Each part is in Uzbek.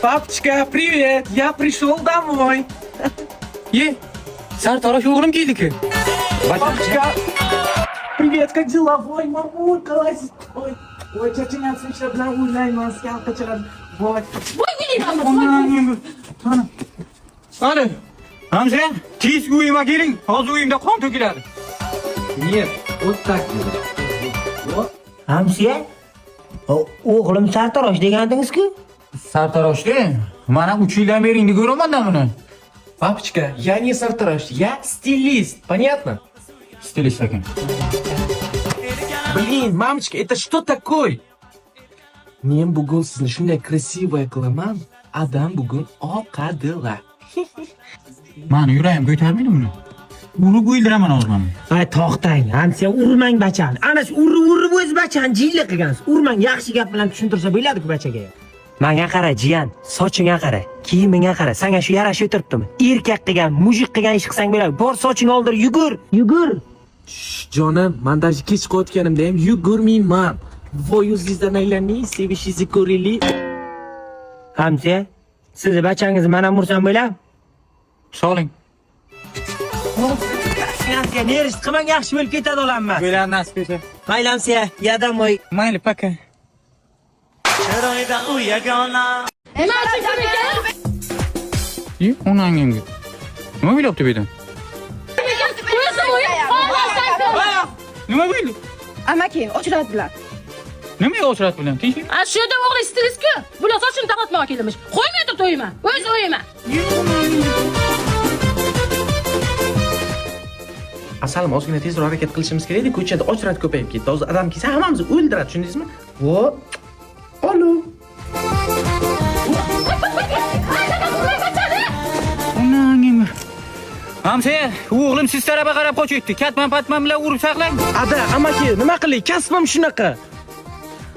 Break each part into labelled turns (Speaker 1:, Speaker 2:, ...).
Speaker 1: Папочка, привет! Я пришел домой.
Speaker 2: Ye, sartarosh o'g'lim keldi-ku.
Speaker 1: Папочка, привет, как дела? Voy, мамулька лазит. Ой, ой, charchagansan, ishlar bilan o'ynayman, skalka chiqadi. Voy.
Speaker 3: Voy o'ylayman.
Speaker 2: Ana. Ana. Hamza, tez uyimga keling. Hozir uyimda qon to'kiladi.
Speaker 1: Нет, вот так делай. Вот.
Speaker 4: Hamsiya, o'g'lim sartarosh degandingiz-ku.
Speaker 2: Sartaroshda mana 3 yildan beri endi ko'raman buni.
Speaker 1: Папочка, я не sartarosh, я стилист, понятно?
Speaker 2: Stilist ekan.
Speaker 1: Блин, мамочка, это что такое? Men bugun sizni shunday красивая qilaman, adam bugun oqadilar.
Speaker 2: Mani yuragim ko'tarmaydi buni. Urib o'ldiraman hozir mana.
Speaker 4: Ay to'xtang, hamsiya, urmang bachani. Ana shu urib urib o'zi bachani jilli qilgansiz. Urmang, yaxshi gap bilan tushuntirsa bo'ladi-ku bachaga. Manga qara, jiyan, sochingga qara, kiyimingga qara. Sanga shu yarashib o'tiribdimi? Erkak qilgan, мужик qilgan ish qilsang bo'ladi. Bor sochingni oldir, yugur, yugur.
Speaker 1: Jonim, man даже kech qolayotganimda ham yugurmayman. Voy, yuzingizdan aylanay, sevishingizni ko'raylik.
Speaker 4: Hamsiya, sizni bachangizni man ham ursam bo'ladi?
Speaker 2: Soling.
Speaker 4: Hamsiya, нервы qilmang, yaxshi bo'lib ketadi olamman.
Speaker 2: Bo'ladi, nasib etsa.
Speaker 4: Mayli hamsiya, я домой.
Speaker 2: Mayli, пока.
Speaker 3: Nima uchun kim ekan?
Speaker 2: Ye, onangimga. Nima bo'lyapti bu yerda?
Speaker 3: O'zim o'yim, xohlasang ko'r.
Speaker 2: Nima bo'ldi?
Speaker 5: Amaki, ochrat bilan.
Speaker 2: Nimaga ochrat bilan? Tinchlik?
Speaker 3: A shu yerda o'g'li stilist-ku. Bular sochini taratmoqqa kelmiş. Qo'ymay turib to'yima. O'z o'yima.
Speaker 1: Asalim, ozgina tezroq harakat qilishimiz kerak edi. Ko'chada ochrat ko'payib ketdi. Hozir adam kelsa hammamizni o'ldiradi, tushundingizmi? Vo. Alo.
Speaker 2: Onangimga. Hamsiya, o'g'lim siz tarafga qarab qochibdi. Katman patman bilan urib saqlang.
Speaker 1: Ada, amaki, nima qilay? Kasbim shunaqa.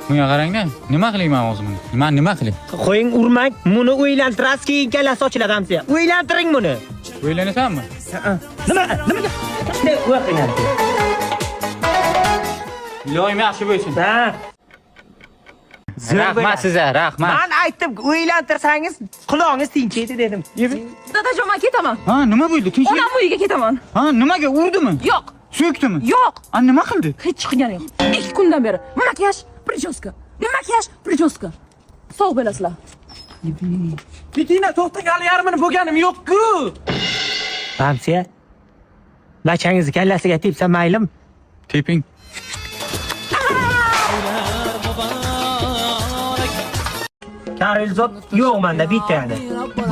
Speaker 2: Bunga qarangda, nima qilay men hozir buni? Men nima qilay?
Speaker 4: Qo'ying, urmang. Buni o'ylantirasiz, keyin kallasi ochiladi hamsiya. O'ylantiring buni.
Speaker 2: O'ylanasanmi?
Speaker 4: Nima? Nima? O'qing hamsiya.
Speaker 2: Iloyim yaxshi bo'lsin.
Speaker 4: Ha.
Speaker 2: Rahmat sizga, rahmat.
Speaker 4: Man aytdim, o'ylantirsangiz qulog'ingiz tinchiydi dedim.
Speaker 5: Dadajon, men ketaman.
Speaker 2: Ha, nima bo'ldi? Tinchlik?
Speaker 5: Onam uyiga ketaman.
Speaker 2: Ha, nimaga urdimi?
Speaker 5: Yo'q,
Speaker 2: So'kdimi?
Speaker 5: yo'q.
Speaker 2: A, nima qildi?
Speaker 5: Hech qilgani yo'q. 2 kundan beri makiyaj, прическа, makiyaj, прическа. Sog' bo'lasizlar.
Speaker 1: Ketinglar, to'xtang, hali yarmini bo'lganim yo'q-ku.
Speaker 4: Hamsiya, bachangizni kallasiga tepsa maylimi?
Speaker 2: Teping.
Speaker 4: Karilzot yo'q menda bitta yana.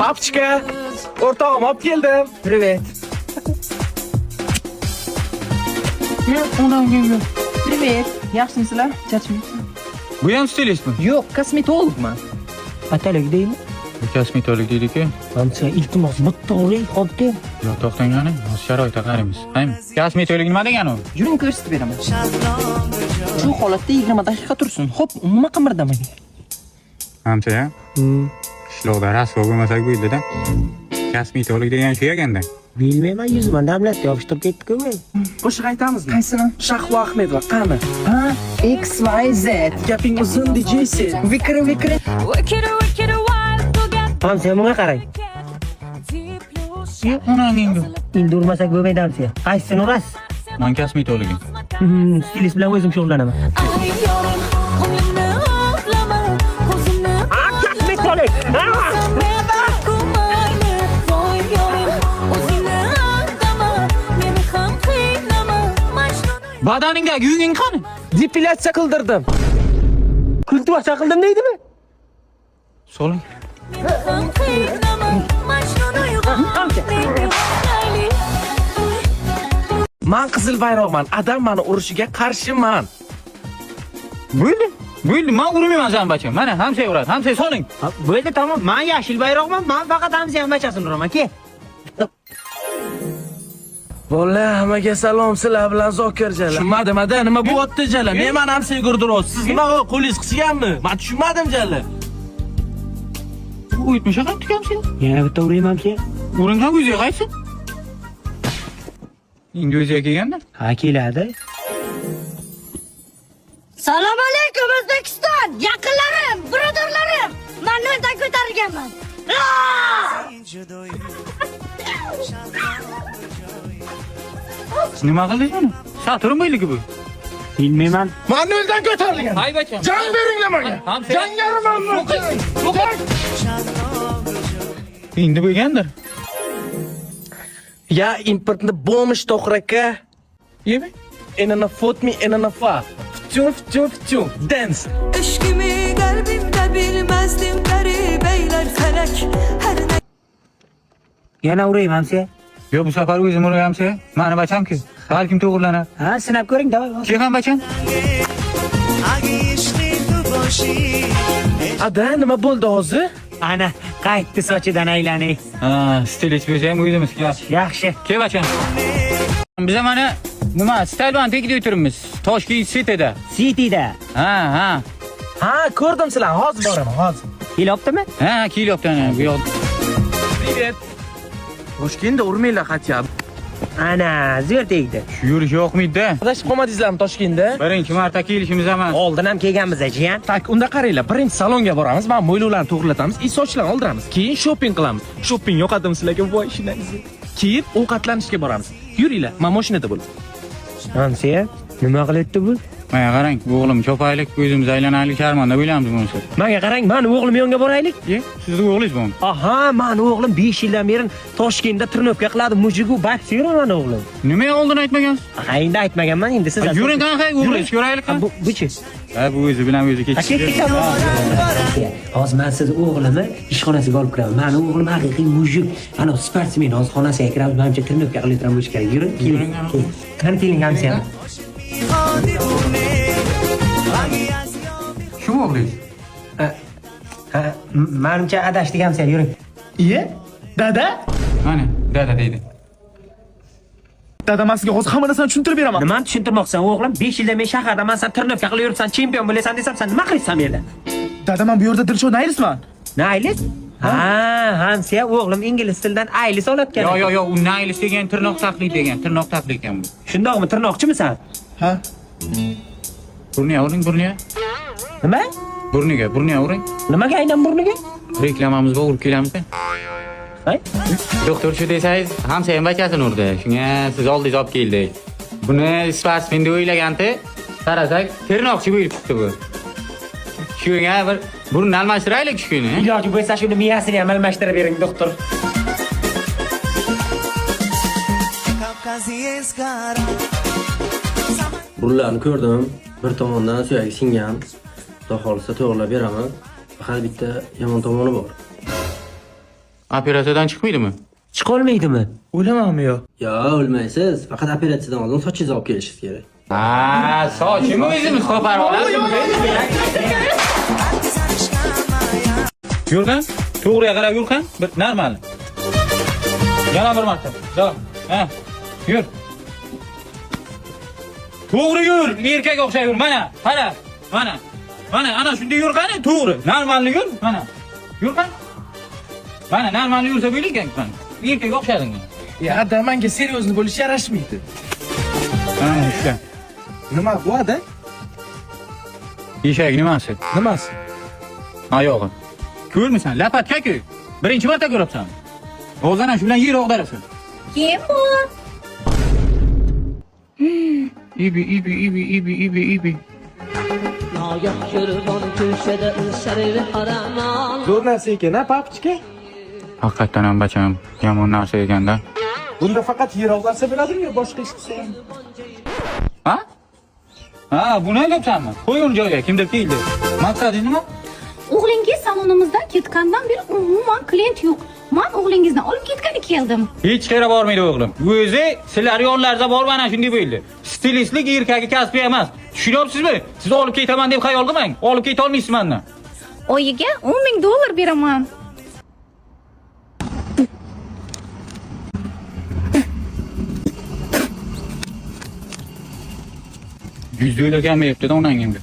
Speaker 1: Папочка, o'rtog'im olib keldim. Привет.
Speaker 2: Ye, onangimga.
Speaker 5: Привет. Yaxshimisizlar? Charchamayapsizmi?
Speaker 2: Bu ham stilistmi?
Speaker 1: Yo'q, kosmetologman.
Speaker 4: Patalik deymi?
Speaker 2: Bu kosmetolog deydi-ku.
Speaker 4: Hamsiya, iltimos bitta uring, xo'p-da.
Speaker 2: Yo, to'xtang ana, hozir sharoitga qaraymiz. Qaymi? Kosmetolog nima degani u?
Speaker 5: Yuring, ko'rsatib beraman. Shu holatda 20 daqiqa tursin. Xo'p, umuman qimirdamang.
Speaker 2: Hamsiya, qishloqda rasvo bo'lmasak bo'ldi-da. Kosmetolog degan shu ekanda.
Speaker 4: Bilmayman, yuzimga damlatdi, yopishtirib ketdi-ku.
Speaker 1: Qo'shiq aytamizmi?
Speaker 5: Qaysini?
Speaker 1: Shahlo Ahmedova, qani?
Speaker 5: Ha, X Y Z.
Speaker 1: Gaping uzun DJ sen.
Speaker 5: Vikri vikri.
Speaker 4: Hamsiya, bunga qarang.
Speaker 2: Ye, onangimga.
Speaker 4: Endi urmasak bo'lmaydi hamsiya. Qaysisini urasiz?
Speaker 2: Men kosmetologim.
Speaker 4: Stilist bilan o'zim shug'ullanaman. Ha, kosmetolog. Ha!
Speaker 2: Badaningdagi yunging qani?
Speaker 1: Depilyatsiya qildirdim.
Speaker 4: Kultuvasa qildim deydimi?
Speaker 2: Soling.
Speaker 1: Man qizil bayroqman. Adam meni urishiga qarshiman.
Speaker 2: Bo'ldi. Bo'ldi, men urmayman san bacha. Mana hamsiya uradi. Hamsiya soling.
Speaker 4: Ha, bo'ldi, tamom. Men yashil bayroqman, men faqat hamsiya bachasini uraman, ke.
Speaker 1: Bola, hammaga salom, sizlar bilan Zokir jala. Tushunmadim, ada, nima bo'lyapti jala? Men mani hamsiya urdiryapsiz. Siz nima qo'lingiz qisganmi? Men tushunmadim jala.
Speaker 2: Uyutmisha qapti hamsiya.
Speaker 4: Yana bitta urayman hamsiya.
Speaker 2: Uring ham o'ziga qaytsin. Endi o'ziga kelganda.
Speaker 4: Ha, keladi.
Speaker 6: Salom alaykum O'zbekiston, yaqinlarim, birodarlarim. Men noldan ko'tarilgan
Speaker 3: O'lganman.
Speaker 2: Nima qildingiz buni? Saturn bo'yligi bu.
Speaker 4: Bilmayman.
Speaker 1: Men noldan ko'tarilgan.
Speaker 2: Hay bacham.
Speaker 1: Jang beringlar menga.
Speaker 2: Hamsa.
Speaker 1: Jangariman.
Speaker 2: Endi bo'lgandir.
Speaker 1: Я импортный бомж, to'g'ri.
Speaker 2: Yemi?
Speaker 1: Enana fotmi, enana fa. Ftun, ftun, ftun. Dance.
Speaker 6: Eşkimi kalbimde bilmezdim garip eyler felek her ne
Speaker 4: Yana uraymi hamsiya?
Speaker 2: Yo bu safar o'zim uray hamsa. Mani bachamki. Balkim to'g'rilanar.
Speaker 4: Ha, sinab ko'ring, davay.
Speaker 2: Keyin ham bacham.
Speaker 1: Ada, nima bo'ldi hozir?
Speaker 4: Ana, qaytdi sochidan aylanay.
Speaker 2: Ha, stilist bo'lsa ham o'zimiz yaxshi.
Speaker 4: Yaxshi.
Speaker 2: Kel bacham. Biza mana nima Stylvan tagida o'tiribmiz. Toshkent City'da.
Speaker 4: City'da.
Speaker 2: Ha, ha.
Speaker 1: Ha, ko'rdim sizlarni. Hozir boraman, hozir.
Speaker 4: Kelyaptimi?
Speaker 2: Ha, kelyapti ana bu yoq.
Speaker 1: Привет. Toshkentda urmanglar хотя бы.
Speaker 4: Ana, zo'r tegdi.
Speaker 2: Shu yurish yoqmaydi-da.
Speaker 1: Adashib qolmadingizlarmi Toshkentda?
Speaker 2: Birinchi marta kelishimiz emas.
Speaker 4: Oldin ham kelganmiz jiyan.
Speaker 1: Tak, unda qaranglar, birinchi salonga boramiz, mana mo'ylovlarni to'g'rilatamiz, и sochlarni oldiramiz. Keyin shopping qilamiz. Shopping yoqadimi sizlarga? Voy, shinasi. Keyin ovqatlanishga boramiz. Yuringlar, men mashinada bo'laman.
Speaker 4: Hamsiya, nima qilyapti bu?
Speaker 2: Mana qarang, o'g'lim chopaylik, o'zimiz aylanaylik, sharmanda bo'lamiz bo'lmasa.
Speaker 4: Menga qarang, mani o'g'lim yonga boraylik.
Speaker 2: Ye, sizni o'g'lingiz bormi?
Speaker 4: Aha, mani o'g'lim 5 yildan beri Toshkentda trenirovka qiladi, mujigu boksyor mani o'g'lim.
Speaker 2: Nima oldin aytmagansiz?
Speaker 4: Ha, endi aytmaganman, endi siz.
Speaker 2: Yuring qanaqa o'g'lingiz ko'raylik.
Speaker 4: Ha, buchi.
Speaker 2: Ha, bu o'zi bilan o'zi
Speaker 4: Ha,
Speaker 2: ketdi.
Speaker 4: ketdik. Hozir men sizni o'g'limni ishxonasiga olib kiraman. Mani o'g'lim haqiqiy mujik. Ana sportsmen, hozir xonasiga kiramiz, menimcha trenirovka qilayotgan bo'lishi kerak. Yuring, keling. Qani keling hamsiya.
Speaker 2: Shu o'g'lingiz?
Speaker 4: Ha, menimcha adashdik hamsiya, yuring.
Speaker 7: Iye, dada?
Speaker 2: Mana, dada deydi.
Speaker 7: Dada, men sizga hozir hamma narsani tushuntirib beraman.
Speaker 4: Nimani tushuntirmoqchisan o'g'lim? 5 yildan men shahardaman, sen trenirovka qilib yuribsan, chempion bo'lasan desam, sen nima qilyapsan bu yerda?
Speaker 7: Dada, men bu yerda Dilshod Naylisman.
Speaker 4: Naylis? Ha, hamsiya o'g'lim ingliz tilidan aylis olatgan.
Speaker 2: Yo, yo, yo, u naylis degan tirnoq taqlid degan, tirnoq taqlid ekan bu.
Speaker 4: Shundoqmi, tirnoqchimisan?
Speaker 7: Ha?
Speaker 2: Burniga uring, burniga.
Speaker 4: Nima?
Speaker 2: Burniga, burniga uring.
Speaker 4: Nimaga aynan burniga?
Speaker 2: Reklamamiz bor, urib kelamiz.
Speaker 4: Hay?
Speaker 2: Doktor shu desangiz, hamsayam bachasini urdi. Shunga siz oldingiz olib keldik. Buni sportsmen deb o'ylagandi. Qarasak, tirnoqchi bo'lib chiqdi bu. Shunga bir burnini almashtiraylik shu kuni.
Speaker 4: Iloji bo'lsa shuni miyasini ham almashtirib bering, doktor.
Speaker 8: Burunlarni ko'rdim. Bir tomondan suyagi singan. Xudo xohlasa to'g'rilab beraman. Faqat bitta yomon tomoni bor.
Speaker 2: Operatsiyadan chiqmaydimi?
Speaker 4: Chiqolmaydimi?
Speaker 7: O'lamanmi yo?
Speaker 8: Yo, o'lmaysiz. Faqat operatsiyadan oldin sochingizni olib kelishingiz kerak.
Speaker 2: Ha, sochimni o'zimiz qoparib olamiz. Yurqan, to'g'riga qarab yurqan, bir normal. Yana bir marta. Davom. Ha, yur. To'g'ri yur, erkak o'xshab yur. Mana, qara, mana. Mana, ana shunday yur qani, to'g'ri. Normalni yur, mana. Yur qani. Mana normalni yursa bo'lar ekan, mana. Erkak o'xshading.
Speaker 1: Ya, ada, menga серьёзный bo'lish yarashmaydi.
Speaker 2: Mana ishla.
Speaker 1: Nima bu ada?
Speaker 2: Eshak nimasi?
Speaker 1: Nimasi?
Speaker 2: Oyog'i. Ko'rmisan, lapatka-ku. Birinchi marta ko'ryapsan. Hozir ana shu bilan yer ag'darasan.
Speaker 3: Kim bu?
Speaker 2: Ibi, ibi, ibi, ibi, ibi, ibi.
Speaker 1: Zo'r narsa ekan, ha, papichka?
Speaker 2: Haqiqatdan ham bacham, yomon narsa ekanda.
Speaker 1: Bunda faqat yer ag'darsa bo'ladimi yo boshqa ish qilsa ham?
Speaker 2: Ha? Ha, buni aytyapsanmi? Qo'y uni joyiga, kimdir keldi. Maqsading nima?
Speaker 3: O'g'lingiz salonimizdan ketgandan beri umuman klient yo'q. Men o'g'lingizni olib ketgani keldim.
Speaker 2: Hech qayerga bormaydi o'g'lim. O'zi sizlar yonlaringizda borib ana shunday bo'ldi. Stilistlik erkagi kasbi emas. Tushunyapsizmi? Siz olib ketaman deb xayol qilmang. Olib keta olmaysiz mendan.
Speaker 3: Oyiga 10 ming dollar beraman.
Speaker 2: $100 kelmayapti-da onang endi.